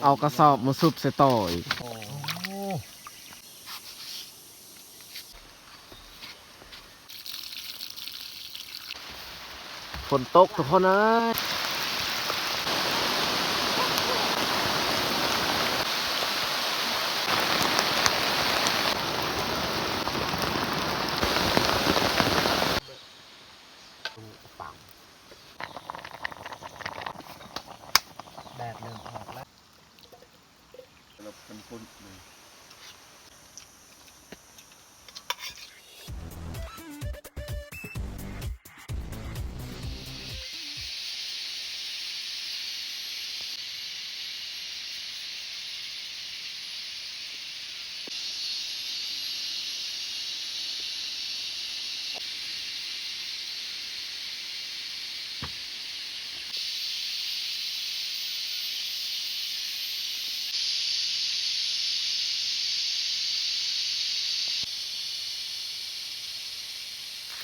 ເອົາກະສອບມາຊຸບໃສ່ຕໍ່ອີກ. ໂອ້ ຝົນຕົກທຸກຄົນເອີຍ. ແດດເລີ່ມອອກແລ້ວ.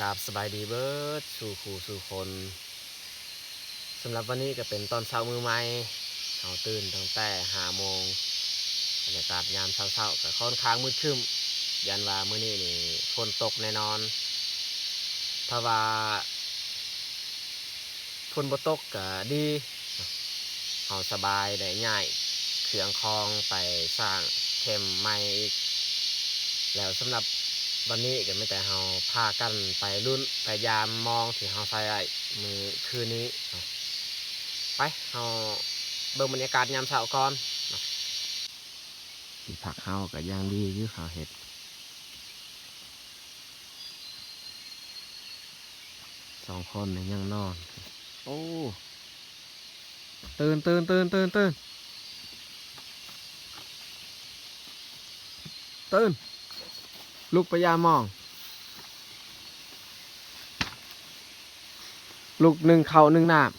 ກາບສະບາຍດີເບິດສູ່ຄູ່ສູ່ຄົນ. ສຳລັບວັນນີ້ກໍເປັນຕອນເຊົ້າມື້ໃໝ່, ເຮົາຕື່ນຕັ້ງແຕ່ຫ້າໂມງ. ບັນຍາກາດຍາມເຊົ້າໆກໍຄ່ອນຂ້າງມືດຄຶ້ມ, ຢ້ານວ່າມື້ນີ້ນີ້ຝົນຕົກແນ່ນອນ. ຖ້າວ່າຝົນບໍ່ຕົກກໍດີ, ເຮົາສະບາຍໄດ້ຍ້າຍເຄື່ອງຂອງໄປສ້າງແຄມໃໝ່ອີກ. ແລ້ວສຳລັບວັນນີ້ກໍມີແຕ່ເຮົາພາກັນໄປລຸ້ນໄປຢາມມອງທີ່ເຮົາໃສ່ໄວ້ມື້ຄືນນີ້. ໄປ ເຮົາເບິ່ງບັນຍາກາດຍາມເຊົ້າກ່ອນ. ທີ່ພັກເຮົາກໍຍັງດີຢູ່ ເຮົາເຮັດສອງຄົນນີ້ຍັງນອນ. ໂອ້ ຕື່ນ ຕື່ນ ຕື່ນ ຕື່ນ ຕື່ນ ຕື່ນ ລຸກໄປຢາມມອງ. ລຸກໜຶ້ງເຂົ້າໜຶ້ງນ້ຳ.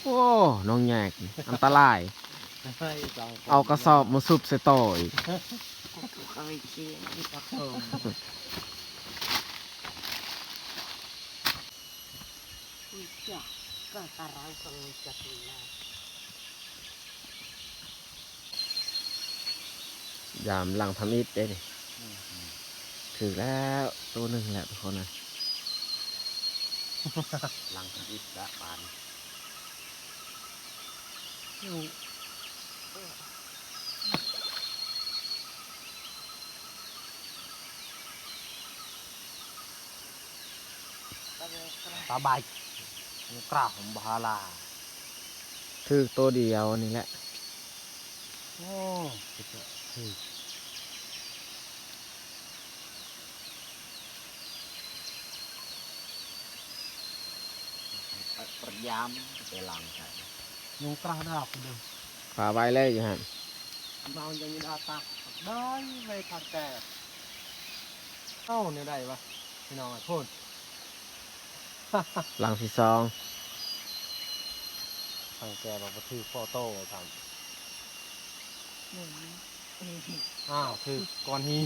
ໂອ້ ນ້ອງແຍກ ອັນຕະລາຍ. ເອົາກະສອບມາຊຸບໃສ່ຕໍ່ອີກ. ຢາມຫຼັງທຳອິດເດ້ນີ້. ອືມ ຖືກແລ້ວໂຕໜຶ່ງແລ້ວທຸກຄົນເອີຍ. ຫຼັງທຳອິດລະບາດນີ້. ປາໄວ ປາໄວ ກຣາວ ບາລາ ຖືກໂຕດຽວນີ້ແຫຼະ. ໂອ້ ຖືກ ພະຍາຍາມໄປລ້າງໃສ່ ຍຸງກຣາດອກເດີ. ປາໄວເລີຍຢູ່ຫັ້ນ ເມົາຍັງມີດາຕັກໄດ້ໄວ້ທາງແກ່. ເອົ້າ ແນວໃດວະ ພີ່ນ້ອງ ໂພດ. ຫຼັງທີສອງ ທາງແກ່ວ່າບໍ່ຖືກພໍໂຕວ່າຊັ້ນ. ອ້າວ ຖືກກ້ອນຫີນ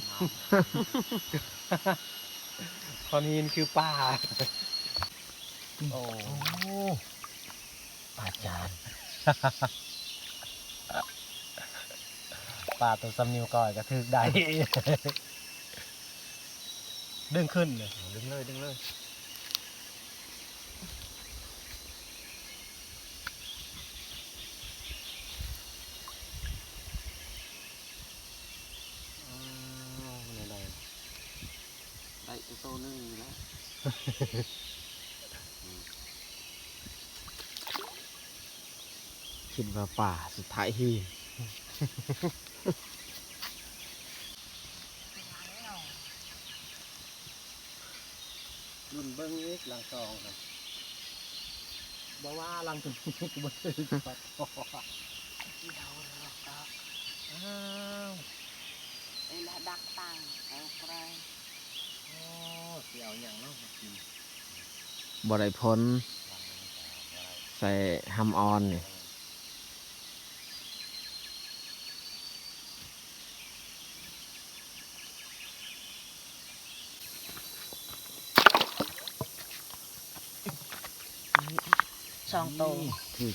ກ້ອນຫີນຄືປາ. ໂອ້ ອາຈານ ປາໂຕສ່ຳນິ້ວກ້ອຍກໍຖືກໄດ້. ດຶງຂຶ້ນເລີຍ ດຶງເລີຍ ດຶງເລີຍ. ອ້າວ ແນວໃດ ໄດ້ແຕ່ໂຕໜຶ່ງນີ້ແຫຼະ. ຄິດວ່າປາ ສຸດທ້າຍຫີນ. ລຸ້ນເບິ່ງອີກຫຼັງສອງຫັ້ນ ບໍ່ວ່າຫຼັງຕົວນີ້ກໍບໍ່ຖືກ. ອ້າວ ເອລະດັກຕັງເອົາໄປ. ໂອ້ ຊິເອົາຫຍັງເນາະມາກິນ ບໍ່ໄດ້ຜົນ ໃສ່ຫຳອ່ອນນີ້. ສອງໂຕ ນີ້ ຖືກ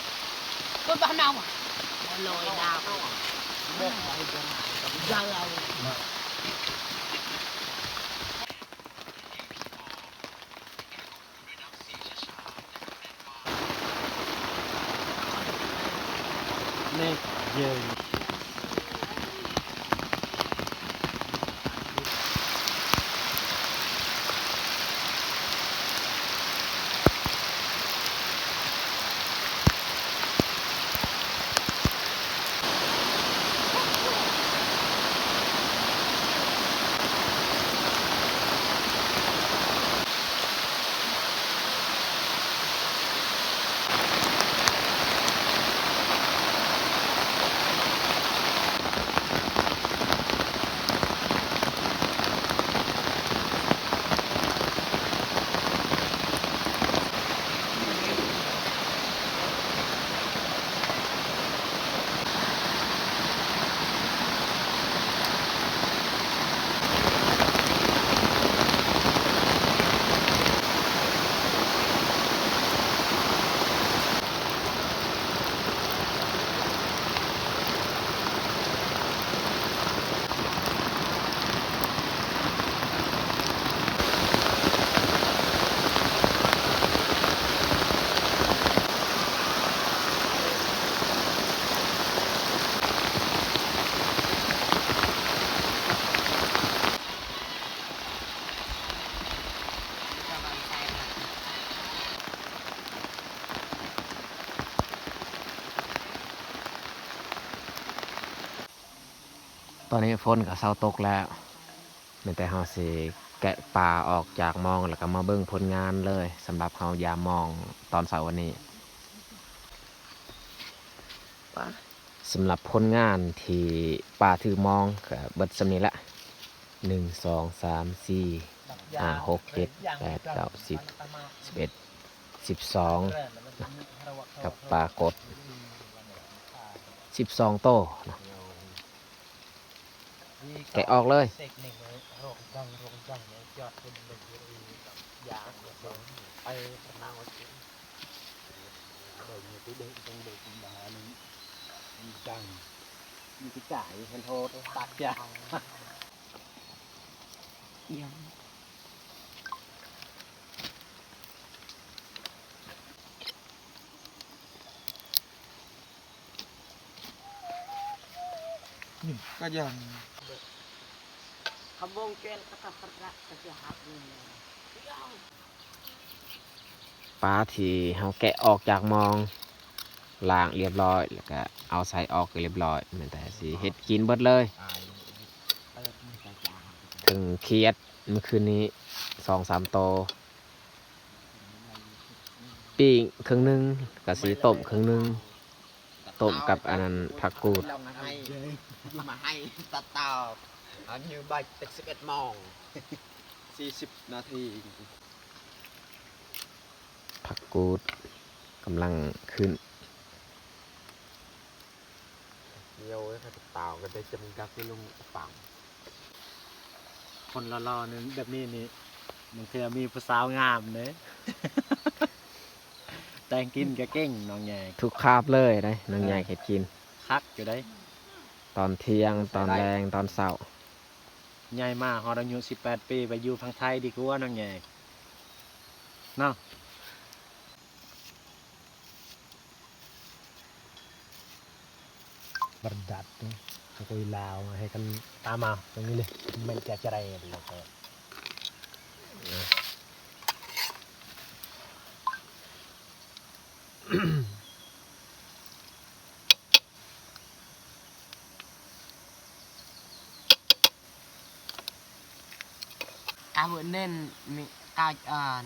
Bah, nawa? Loi, nawa? Jalan. ຕອນນີ້ຝົນກໍເຊົາຕົກແລ້ວ, ແມ່ນແຕ່ເຮົາຊິແກະປາອອກຈາກມອງ ແລ້ວກໍມາເບິ່ງຜົນງານເລີຍ ສຳລັບເຮົາຢາມມອງຕອນເຊົ້າວັນນີ້. ສຳລັບຜົນງານທີ່ປາຖືກມອງກໍເບິດສ່ຳນີ້ລະ, ໜຶ່ງ ສອງ ສາມ ສີ່ ຫ້າ ຫົກ ເຈັດ ແປດ ເກົ້າ ສິບ ສິບເອັດ ສິບສອງ ກັບປາກົດສິບສອງໂຕເນາະ. ແກະອອກເລີຍ. ປາທີ່ເຮົາແກະອອກຈາກມອງ ລ້າງລຽບລ້ອຍ ແລ້ວກະເອົາໃສ່ອອກລຽບລ້ອຍ, ແມ່ນແຕ່ຊິເຮັດກິນເບິດເລີຍ. ເຖິງຂຽດມື້ຄືນນີ້ສອງສາມໂຕ, ປີ້ງເຄິ່ງໜຶ່ງ ກະຊິຕົ້ມເຄິ່ງໜຶ່ງ, ຕົ້ມກັບອັນນັ້ນ ຜັກກູດ. ຜັກກູດກຳລັງຂຶ້ນ. ໂຍຍ ຂ້າພະເຈົ້າກໍໄດ້ຈຳກັດຢູ່ລຸງປັງ. ຄົນຫຼໍ່ໆ ໜຶ່ງແບບນີ້ນີ້ ບາງເທື່ອມີຜູ້ສາວງາມເດ້ ແຕ່ງກິນກໍເກັ່ງ ນ້ອງແຍກ. ທຸກຄາບເລີຍເດ້ ນ້ອງແຍກເຮັດກິນ ຄັກຢູ່ເດ້. ຕອນທ່ຽງ ຕອນແລງ ຕອນເຊົ້າ. ໃຫຍ່ມາຮອດອາຍຸສິບແປດປີ ໄປຢູ່ຝັ່ງໄທດີກວ່າ ນ້ອງແຍກ ເນາະ. ບາດດັດ ໂກຍລາວ ໃຫ້ກັນຕາມມາ ຕົງນີ້ເລີຍ ແມ່ນຈະຈະໄດ້ແລ້ວກໍ ກາວເນີນມີກາວອານ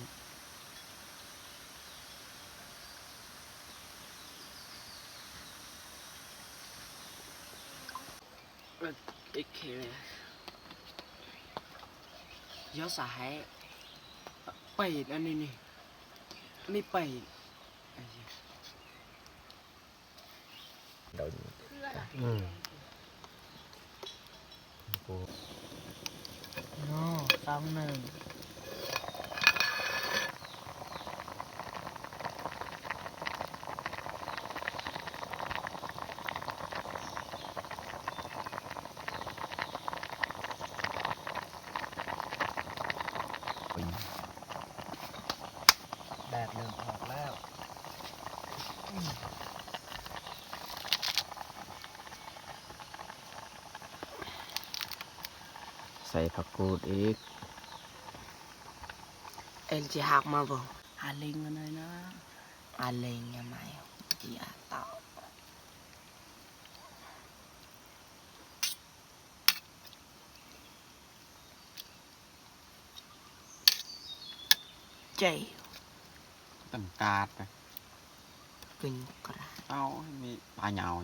ເອີ ເອເຄ ຍອດສາໃຫ້ ໄປອັນນີ້ນີ້ ນີ້ໄປ ໂດນ ອືມ ໂອ້ ສອງໜຶ່ງ. ໃສ່ຜັກກູດອີກ. ເອັນຊິຫັກມາບໍ່? ອາເລັງອັນນັ້ນນະ ອາເລັງຍັງໄງ ຈີອາເຕົາ. ເຈ້ ຕັ້ງກາດໄປ ເປັນກາດ ເອົາ ມີປາຍາວ.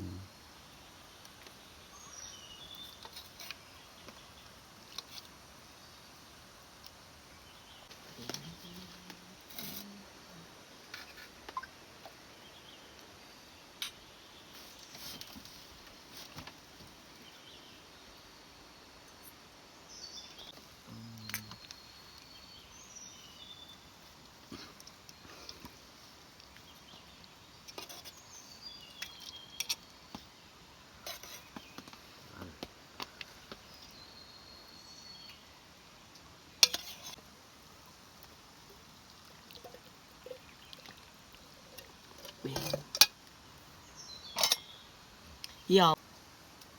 ຢາວ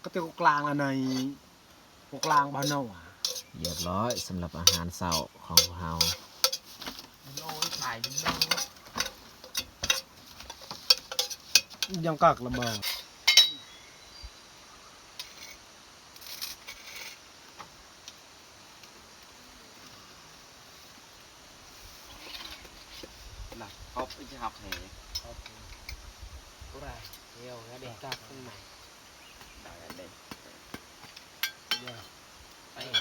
ກໍແຕ່ກົກກາງອັນໃນ ກົກກາງບ້ານເຮົາ ຮຽບຮ້ອຍສຳລັບອາຫານເຊົ້າຂອງພວກເຮົາ. ຍັງກັກລະບໍ່? ນະ ຂອບ ອີກຮັກແຮ ຂອບ ອຸຣາ ເດວ ແລ້ວເດກກັບຂຶ້ນໃໝ່ ໄດ້ແລ້ວເດ້ ເດວ ໄປ ເອີ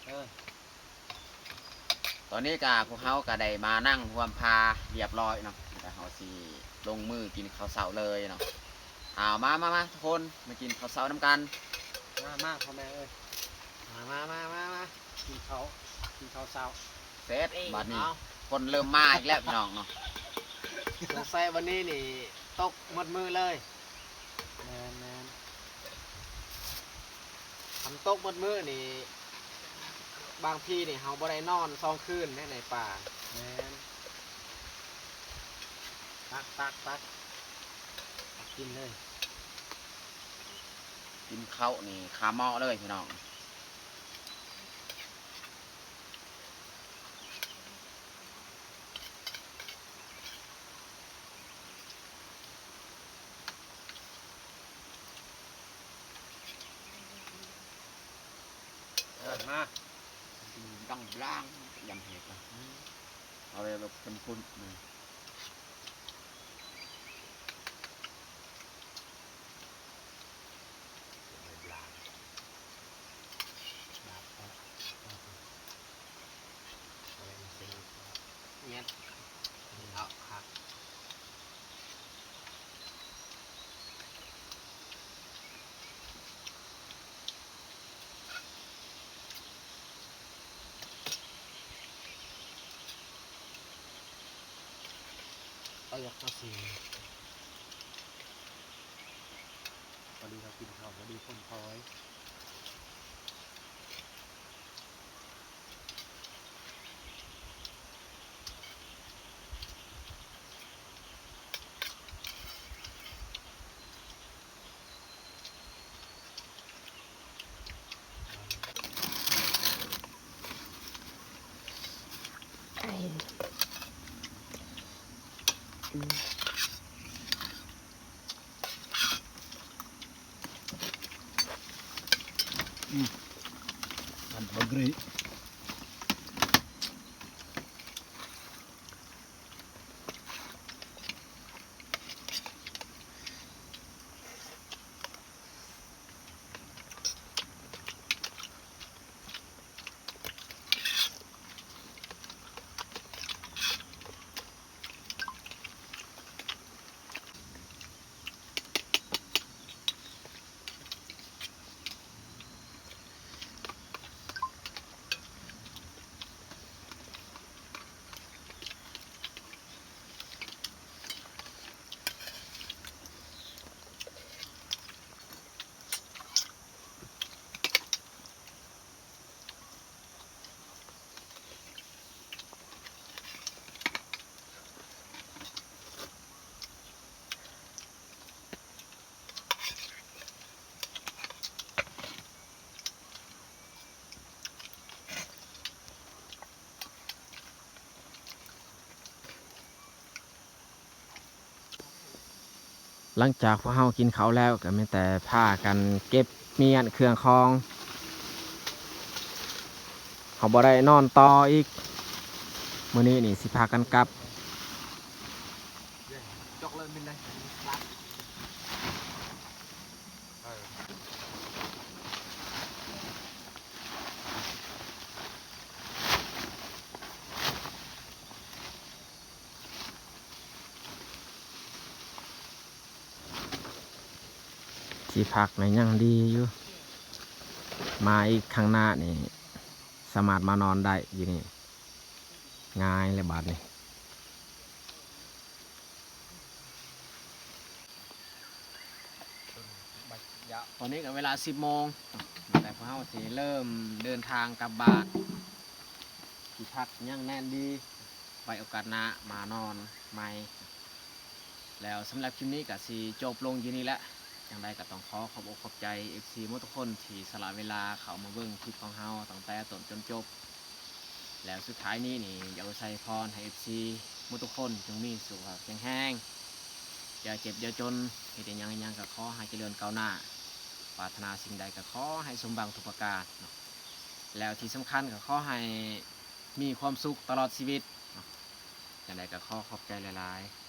ເອີ. ຕອນນີ້ກະພວກເຮົາກະໄດ້ມານັ່ງຮ່ວມພາຮຽບຮ້ອຍເນາະ ແລ້ວເຮົາຊິລົງມືກິນເຂົ້າເຊົ້າເລີຍເນາະ. ເອົາ ມາ ມາ ມາ ທຸກຄົນ ມາກິນເຂົ້າເຊົ້ານຳກັນ. ມາ ມາ ພໍ່ແມ່ເອີຍ ມາ ມາ ມາ ມາ ມາ ກິນເຂົ້າ ກິນເຂົ້າເຊົ້າ. ເສັດ ເອີ ບາດນີ້ ເອົາ ຄົນເລີ່ມມາອີກແລ້ວພີ່ນ້ອງເນາະ. ສົງໄສວັນນີ້ນີ້ຕົກໝົດມື້ເລີຍ. ແມ່ນໆ ຄັນຕົກໝົດມື້ນີ້ ບາງທີນີ້ເຮົາບໍ່ໄດ້ນອນສອງຄືນເດ້ໃນປ່າ. ແມ່ນ ຕັກ ຕັກ ຕັກ ຕັກກິນເລີຍ. ກິນເຂົ້ານີ້ຄາໝໍ້ເລີຍພີ່ນ້ອງ. ເອີ ມາ ດອງບລາງ ຢຳເຫັດນະ ເອົາແບບເຂັ້ມຂຸ້ນນະ. ເອີ ເອົາຊິ ພໍດີເຮົາກິນເຂົ້າ ພໍດີຄົນຄອຍ. ອືມ ອັນບັກກະເຣ. ຫຼັງຈາກພວກເຮົາກິນເຂົ້າແລ້ວ ກໍມີແຕ່ພາກັນເກັບມ້ຽນເຄື່ອງຂອງ. ເຮົາບໍ່ໄດ້ນອນຕໍ່ອີກ. ມື້ນີ້ນີ້ຊິພາກັນກັບ. ທີ່ພັກນີ້ຍັງດີຢູ່ ມາອີກຄັ້ງໜ້ານີ້ ສາມາດມານອນໄດ້ຢູ່ນີ້ ງ່າຍແລ້ວບາດນີ້. ຕອນນີ້ກໍເວລາສິບໂມງ ແຕ່ພວກເຮົາຊິເລີ່ມເດີນທາງກັບບ້ານ. ທີ່ພັກຍັງແໜ້ນດີ ໄວ້ໂອກາດໜ້າມານອນໃໝ່. ແລ້ວສຳລັບຄລິບນີ້ກໍຊິຈົບລົງຢູ່ນີ້ແຫຼະ. ຈັ່ງໃດກໍຕ້ອງຂໍຂອບອົກຂອບໃຈເອັຟຊີໝົດທຸກຄົນທີ່ສະຫຼະເວລາເຂົ້າມາເບິ່ງຄລິບຂອງເຮົາຕັ້ງແຕ່ຕົ້ນຈົນຈົບ. ແລ້ວສຸດທ້າຍນີ້ນີ້ ຢາກອວຍໄຊພອນໃຫ້ເອັຟຊີໝົດທຸກຄົນຈົ່ງມີສຸຂະພາບແຂງແຮງ, ຢ່າເຈັບຢ່າຈົນ, ເຮັດອີ່ຫຍັງອີ່ຫຍັງກໍຂໍໃຫ້ຈະເລີນກ້າວໜ້າ, ປາດຖະໜາສິ່ງໃດກໍຂໍໃຫ້ສົມຫວັງທຸກປະການເນາະ. ແລ້ວທີ່ສຳຄັນກໍຂໍໃຫ້ມີຄວາມສຸກຕະຫຼອດຊີວິດເນາະ. ຈັ່ງໃດກໍຂໍຂອບໃຈຫຼາຍໆ.